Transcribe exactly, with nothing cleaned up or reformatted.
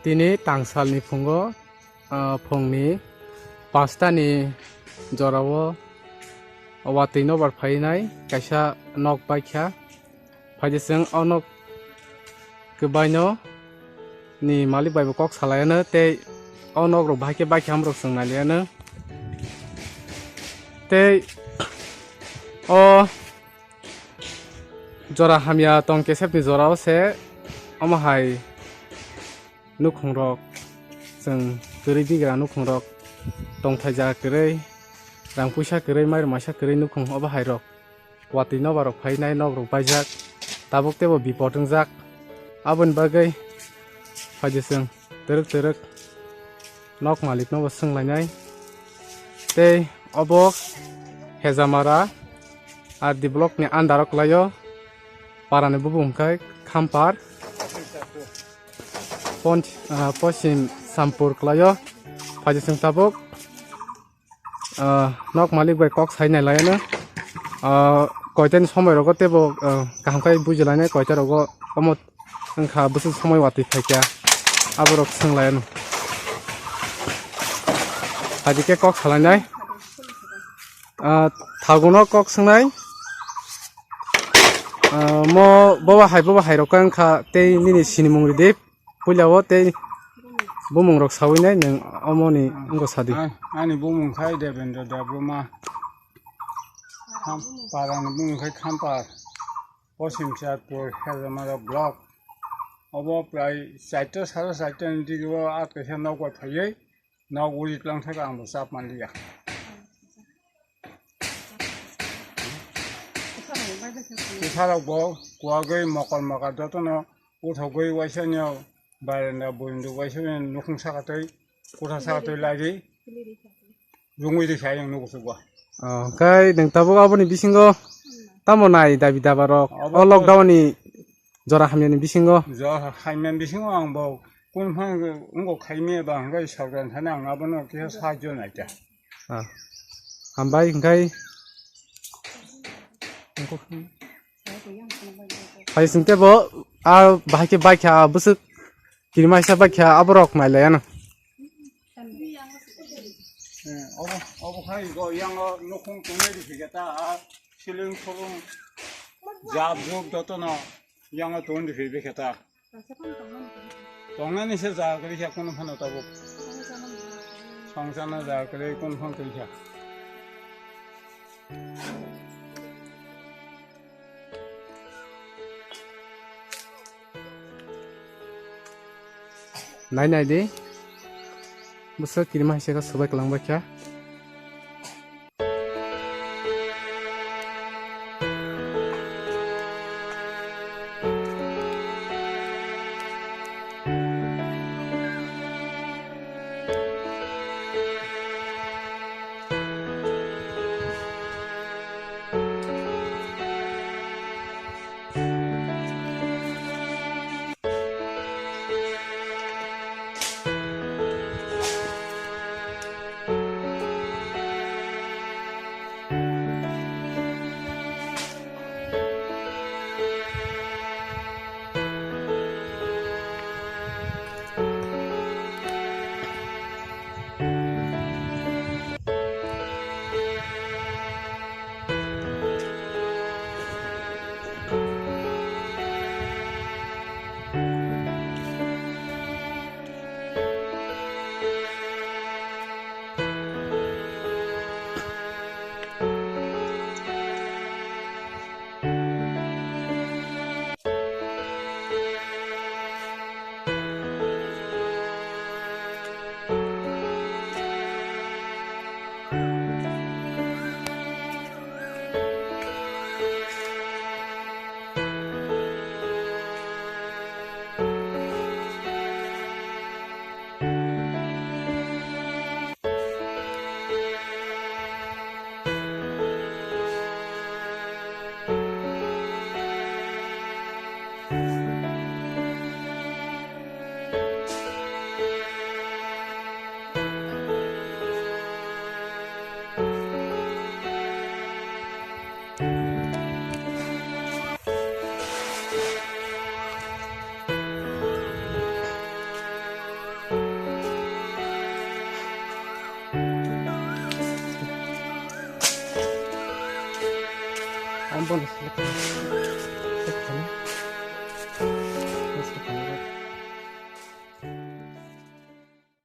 Tini tangsalni phungo, ah, phungni pastani jorao watwi nobar phainai kaisa nok baikha. Phaidi chwng o nok kwbaino ni malik bai bo kok salaiano tei o nok rok bahai khe baikha hamrok chwng nailaino. Tei o jora hamya tong kesepni jorao se omo hai nukhungrok, chwng kwrwi bigra nukhungrok, tongthai jaga kwrwi, rang puisa kwrwi, mairum maisa kwrwi nukhung obo hai rok watwi nobar rok phainai nok rok baijak, tabuk teibo bipot wngjak. Aboni bagwi phaidi chwng twrwk twrwk nok malik no bo swnglainai. Tei obo Hejamara R D block ni under o kwlaio, para ni bubung khe Khampar, Pon-, ah, Poschim Sampur kwlaio. Phaidi chwng tabuk, ah, nok malik bai kok sai nai laiano. Ah, koitani somoi rogo teibo, ah, kaham khe buji lainai koita rogo omo wngkha bwswk somoi watwi phaikha aborok swng laiano. Phaidi khe kok salainai. Ah, thaguno kok swngnai. Ah, mo bobo hai, bobo hai rok wngkha tei nini sinimung ridi puila o tei bumung rok sawi nai nwng omo ni wngkha sadi. Ani, ani bumung khai Devendra Debbarma. Kham-, para ni bumung khai Khampar. Poschim Chayatpur, Hejamara block. Obo prai charta, sare charta ni digi o at kaisa nok bai phaiwi. Nok uri tlang thaka ang bo chap manliya. Bwsarok bo kuwagwi mokol mokol jotono uthogwi waisa ni barenda buindu waisa ni nukhung saka tei kutha saka tei lagi rungwi rikha ayang nugo sugo. Oh, kai nwng tabuk aboni bisingo tamo nai dabi daba rok? Abo o lockdown ni jora hamyani bisingo. Jora hamyani bisingo ang bo kun phang wngkok khaimya ba hwnkhai sorkar thani ang abono kisa sahajyo naikha. Ah. Hambai hwnkhai. Hai singte bo a bahai khe baikha a bwswk kirima hisa baikha aborok nailaiano. Eh, obo, obo khai go yango nukhung tongnai rikhe ta a siling sulung jab jub jotono yango tong rikhe bikhe ta. Tongnani se jaga kwrwi kha, kunu phano tabuk. Songchana jaga kwrwi, kunu phano kwrwi kha. Nai nai di. Bwswk kirima hai se kha, swbai kwlangbai kha. Bonus.